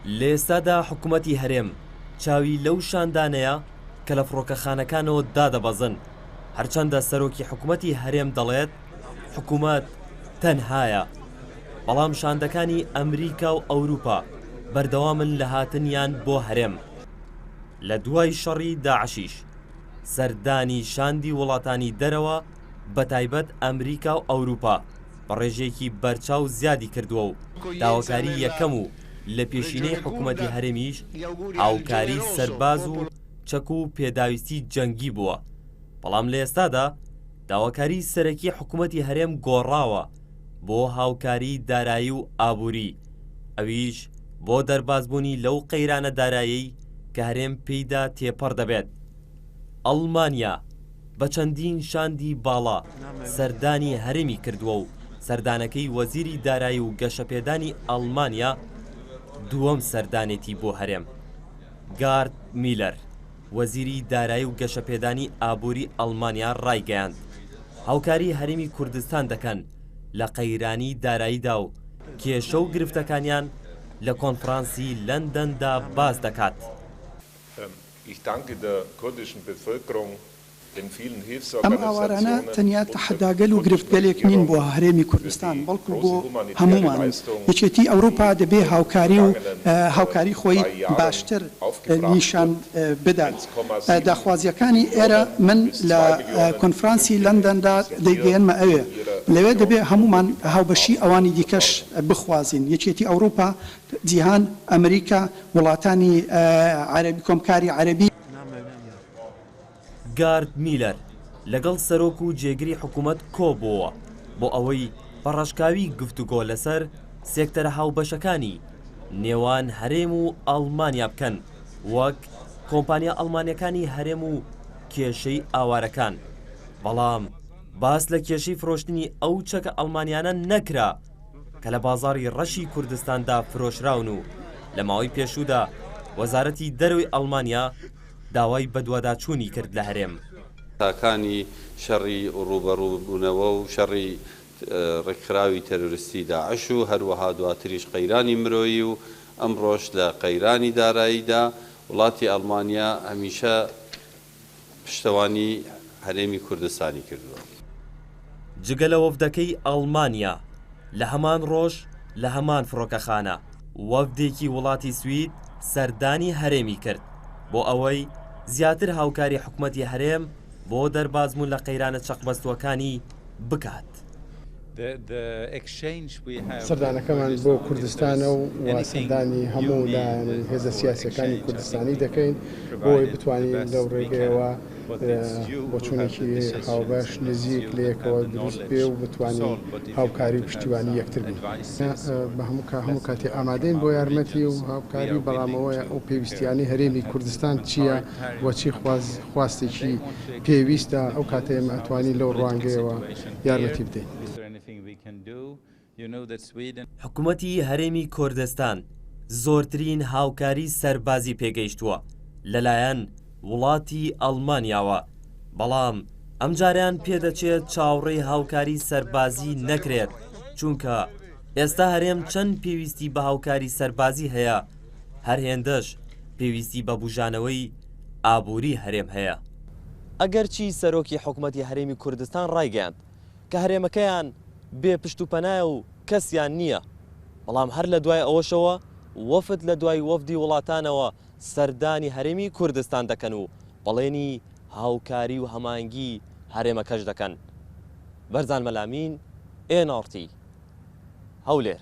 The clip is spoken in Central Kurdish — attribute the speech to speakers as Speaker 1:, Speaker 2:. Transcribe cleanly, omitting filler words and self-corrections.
Speaker 1: لە ئێستادا حکومەتی هەرێم چاوی لەو شاندانەیە کە لە فڕۆکەخانەکانەوە دادەبەزن، هەرچەندە سەرۆکی حکومەتی هەرێم دەڵێت حکومەت تەنهایە، بەڵام شاندەکانی ئەمریکا و ئەوروپا بەردەوامن لە هاتنیان بۆ هەرێم. لە دوای شەڕی داعشیش سەردانی شاندی وڵاتانی دەرەوە بەتایبەت ئەمریکا و ئەوروپا بە ڕێژەیەکی بەرچاو زیادی کردووە و داواکاری یەکەم و لە پێشینەی حکومەتی هەرێمیش هاوکاری سەرباز و چەک و پێداویستی جەنگی بووە، بەڵام لە ئێستادا داواکاری سەرەکی حکومەتی هەرێم گۆڕاوە بۆ هاوکاری دارایی و ئابووری، ئەویش بۆ دەربازبوونی لەو قەیرانە دارایەی کە هەرێم پێیدا تێپەڕ دەبێت. ئەڵمانیا بە چەندین شاندی باڵا سەردانی هەرێمی کردووە و سەردانەکەی وەزیری دارایی و گەشەپێدانی ئەڵمانیا دووەم سەردانێتی بۆ هەرێم. گارد میلەر، وەزیری دارایی و گەشەپێدانی ئابووری ئەڵمانیا ڕایگەیاند، هاوکاری هەرێمی کوردستان دەکەن لە قەیرانی داراییدا و کێشە و گرفتەکانیان لە کۆنفرانسی لەندەندا باس دەکات.
Speaker 2: ئەم ئاوارانە تەنیا تەحەداگەل و گرفتگەلێک نین بۆ هەرێمی کوردستان، بەڵکو بۆ هەموومانن. یەکێتیی ئەوروپا دەبێ هاوکاری و هاوکاری خۆی باشتر نیشان بدات. داخوازییەکانی ئێرە من لە کۆنفرانسی لەندەندا دەیگەیەنمە ئەوێ. لەوێ دەبێ هەموومان هاوبەشیی ئەوانی دیکەش بخوازین. یەکێتی ئەوروپا، جیهان، ئەمریکا، وڵاتانی عەرەبی، کۆمکاری عەرەبی.
Speaker 1: گارد میلەر لەگەڵ سەرۆک و جێگری حکومەت کۆبووەوە بۆ ئەوەی بە ڕاشکاوی گفتوگۆ لەسەر سێکتەرە هاوبەشەکانی نێوان هەرێم و ئەڵمانیا بکەن وەک کۆمپانیا ئەڵمانیەکانی هەرێم و کێشەی ئاوارەکان، بەڵام باس لە کێشەی فرۆشتنی ئەو چەکە ئەڵمانیانە نەکرا کە لە بازاڕی ڕەشی کوردستاندا فرۆشراون و لە ماوەی پێشوودا وەزارەتی دەرەوەی ئەڵمانیا داوای بەدواداچوونی کرد لە هەرێم.
Speaker 3: تاکانی شەڕی ڕووبەڕووبوونەوە و شەڕی ڕێکخراوی تێرۆریستی داعش و هەروەها دواتریش قەیرانی مرۆیی و ئەمڕۆش لە قەیرانی داراییدا وڵاتی ئەڵمانیا هەمیشە پشتەوانی هەرێمی کوردستانی کردووە.
Speaker 1: جگە لە وەفدەکەی ئەڵمانیا، لە هەمان ڕۆژ لە هەمان فڕۆکەخانە، وەفدێکی وڵاتی سوید سەردانی هەرێمی کرد بۆ ئەوەی زیاتر هاوکاری حکومەتی هەرێم بۆ دەربازبوون لە قەیرانە چەقبەستووەکانی بکات.
Speaker 4: سەردانەکەمان بۆ کوردستانە و سەردانی هەموو لایەن و هێزە سیاسییەکانی کوردستانی دەکەین بۆ ئەوەی بتوانین لەو ڕێگەیەوە بۆچوونێکی هاوبەش نزیک لە یەکەوە دروست بێ و بتوانین هاوکاری و پشتیوانی یەکتر بین. بە هەموو کاتێ ئامادەین بۆ یارمەتی و هاوکاری، بەڵام ئەوەیە ئەو پێویستییانەی هەرێمی کوردستان چییە و چی خواستێکی پێویستە، ئەو کاتە ئێمە ئەتوانین لەو ڕوانگەیەوە یارمەتی بدەین.
Speaker 1: حکومەتی هەرێمی کوردستان زۆرترین هاوکاری سەربازی پێگەیشتووە لەلایەن وڵاتی ئەڵمانیاوە، بەڵام ئەمجارەیان پێدەچێت چاوڕێی هاوکاری سەربازی نەکرێت، چونکە ئێستا هەرێم چەند پێویستی بە هاوکاری سەربازی هەیە، هەر هێندەش پێویستی بە بوژانەوەی ئابووری هەرێم هەیە. ئەگەرچی سەرۆکی حکومەتی هەرێمی کوردستان ڕایگەیاند کە هەرێمەکەیان بێ پشت و پەنایە و کەسیان نییە، بەڵام هەر لە دوای ئەوەشەوە وەفد لە دوای وەفدی وڵاتانەوە سەردانی هەرێمی کوردستان دەکەن و بەڵێنی هاوکاری و هەماهەنگی هەرێمەکەش دەکەن. بەرزان مەلامین، ئێن ئاڕ تی، هەولێر.